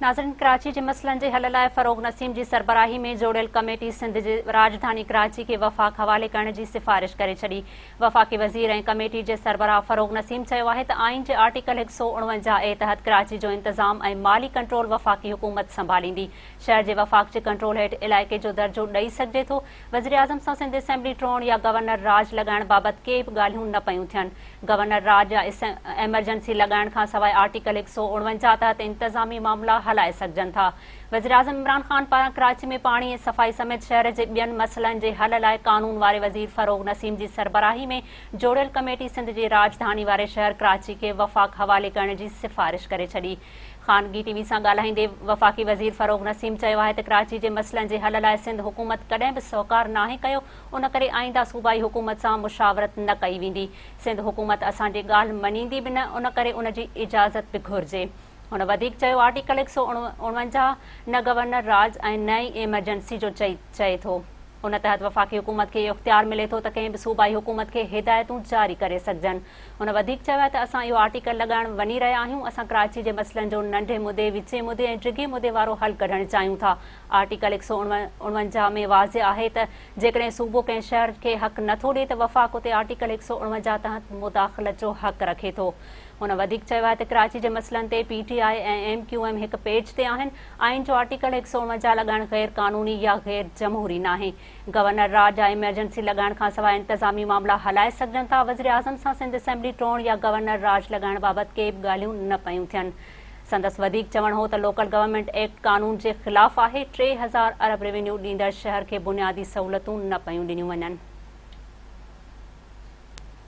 ناظرين ڪراچي جي مسئلن جي حل لاء فروغ نسيم جي سربراهي ۾ جوڙيل ڪميٽي سنڌ جي راڄڌاني ڪراچي کي وفاق حوالي ڪرڻ جي سفارش ڪري ڇڏي. وفاقي وزير ۽ ڪميٽي جي سربراهه فروغ نسيم چيو آهي ته آئين جي آرٽيڪل 149 اي تحت ڪراچي جو انتظام ۽ مالي ڪنٽرول وفاقي حڪومت سنڀاليندي. شهر جي وفاق جي ڪنٽرول هيٺ علائقي جو درجو ڏئي سگهجي ٿو. وزيراعظم سان سنڌ اسيمبلي ٽوڙڻ يا گورنر راڄ لڳائڻ بابت ڪي به ڳالهيون نه پيون ٿين. گورنر راڄ يا ايمرجنسي لڳائڻ کانسواء آرٽيڪل 149 تحت انتظامي معاملا هلائي سگهجن ٿا. وزيراعظم عمران خان پاران ڪراچي ۾ پاڻي ۽ صفائي سميت شهر جي ٻين مسئلن جي حل لاء قانون واري وزير فروغ نسيم جي سربراهي ۾ جوڙيل ڪميٽي سنڌ جي راڄڌاني واري شهر ڪراچي کي وفاق حوالي ڪرڻ جي سفارش ڪري ڇڏي. خانگي ٽي وي سان ڳالهائيندي وفاقي وزير فروغ نسيم چيو آهي ته ڪراچي جي مسئلن جي حل لاء سنڌ حڪومت ڪڏهن به سهڪار ناهي ڪيو ان ڪري آئنده صوبائي حڪومت سان مشاورت نه ڪئي ويندي. سنڌ حڪومت اسان جي ڳالهه مڃيندي به نه ان ڪري ان جي اجازت به گهرجي. هن وڌيڪ چيو آرٽيڪل 149 نه گورنر راڄ ۽ نه ئي ايمرجنسي جو چئي ٿو. ان تحت وفاقي حڪومت کي اهو اختيار ملي ٿو ته ڪنهن به صوبائي حڪومت کي هدايتون جاري ڪري سگهجن. هن وڌيڪ چيو آهي ته اسان اهو آرٽيڪل لڳائڻ وڃي رهيا آهيون، اسان ڪراچي جي مسئلن جو ننڍي مدي، وچين مدي ۽ ڊگهي مدي وارو حل ڪڍڻ چاهيون ٿا. آرٽيڪل 149 ۾ واضح آهي ته جيڪڏهن صوبو ڪنهن شهر کي حق نه ٿو ڏئي ته وفاق اتي آرٽيڪل 149 تحت مداخلت جو حق رکي ٿو. هن وڌيڪ چيو آهي ته ڪراچي جي مسئلن تي P T I ۽ M Q M هڪ پيج تي آهن، آئين جو آرٽيڪل 149 لڳائڻ غير قانوني يا غير جمهوري ناهي. گورنر راڄ يا ايمرجنسي لڳائڻ کانسواء انتظامي معاملا هلائي سگهجن ٿا، وزيراعظم سان سنڌ اسيمبلي ٽوڙڻ يا گورنر راڄ لڳائڻ بابت ڪي به ڳالهيون نه پيون ٿين. سندس وڌيڪ چوڻ هو ته لوڪل گورنمينٽ ايڪٽ قانون جي خلاف آهي، 3000 ارب ريونيو ڏيندڙ شهر کي بنيادي سهولتون نه پيون ڏنيون وڃن.